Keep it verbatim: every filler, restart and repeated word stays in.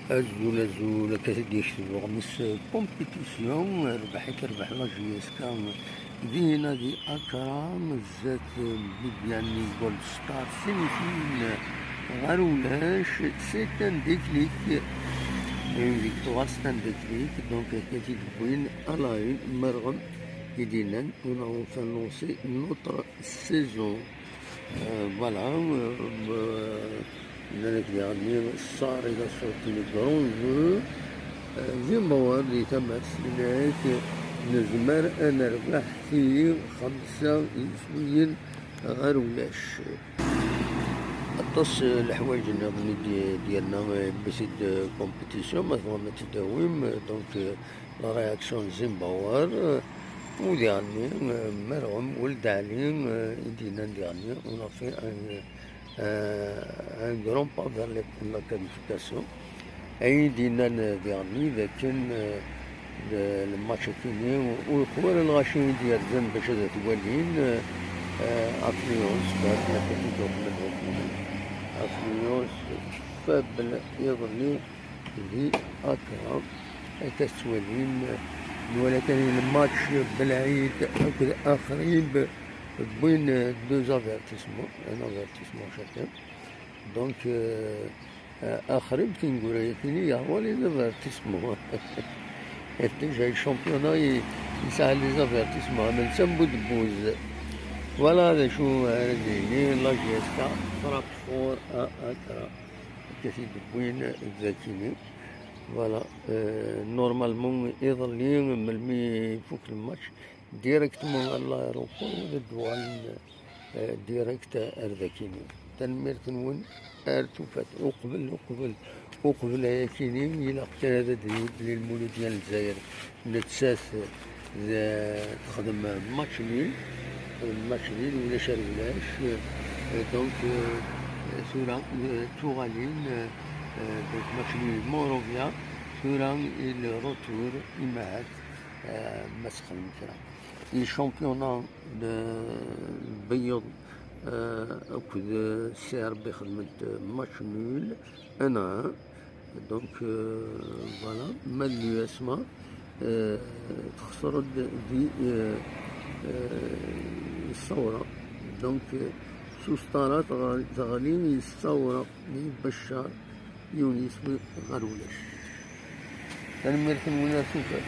Azul, azul, akka i d-yekteb uɣmis compétition, rbeḥ i k-rbeḥ la J S K dinna di Akra, zdat Bibiani Gold Star, simitin ɣer ulac, c'est un déclic, une victoire, c'est un déclic, donc akka i t-id-wwin à la une, Merɣem i d-yennan, on a enfin lancé notre saison. Euh, voilà, euh, euh, nnan-ak diɣenni, Sarr il a sorti le grand jeu. Euh, Zimbabwe di tama-s, yenna-ak nezmer ad nerbeḥ tili xemsa yiswiyen ɣer ulac. Aṭas, euh, leḥwayeǧ nniḍen i d-, d-yerna, euh, method de compétition, ma tebɣam ad t-id-tawim, euh, donc, euh, la réaction n Zimbabwe, euh, u diɣenni, euh, Merɣem Weld Ɛli, euh, i d-yennan diɣenni, on a fait un, euh, un grand pas vers les, la qualification. Ayen i d-yennan, euh, diɣenni, d akken, euh, le, le match-agi-nni, ur yewwi ara lɣaci i d-yerzan bac ad t-walin, euh, euh, affluence, la qualité de affluence faible iḍelli di Akra. Akka tettwalim, nwala kan lmatch Belɛid akked Axrib, wwin deux avertissements, un avertissement chacun. Donc, euh, euh, Axrib tineggura-yakini yeṛwa les avertissements. Déjà, le championnat i-, yesɛa les avertissements, am netta n Budebbuz. Voilà d acu ara d-yini, la J S K frappe fort à Akra. Akka t-id-wwin dagini. Voilà, euh, normalement, iḍelli, melmi ifuk le match, directement à l'aéroport, ad d-uɣalen, euh, direct ar dagini. Tanemmirt-nwen, ar tufat. Uqbel, uqbel, uqbel ayakini, ilaq kan ad d-yuli Lmuludya n Lezzayer. Nettat d-, texdem match nul, texdem match nul, ulac ar ulac. Euh, donc, euh, tura, euh, tuɣalin, euh, euh, donc match nul Monrovia, tura i le retour, imahat, euh, ma texdem kra. Le championnat de Lbeyyeḍ, euh, akked, euh, C R B xedment, euh, match nul, un à un. Donc, euh, voilà, ma d l'U S M A, euh, texṣer-d di, euh, euh, Ssawra. Donc, euh, s useṭṭar-a teɣ-, teɣli Ssawra di Beccar, yiwen yiswi ɣer ulac. Tanemmirt-nwen ar tufat.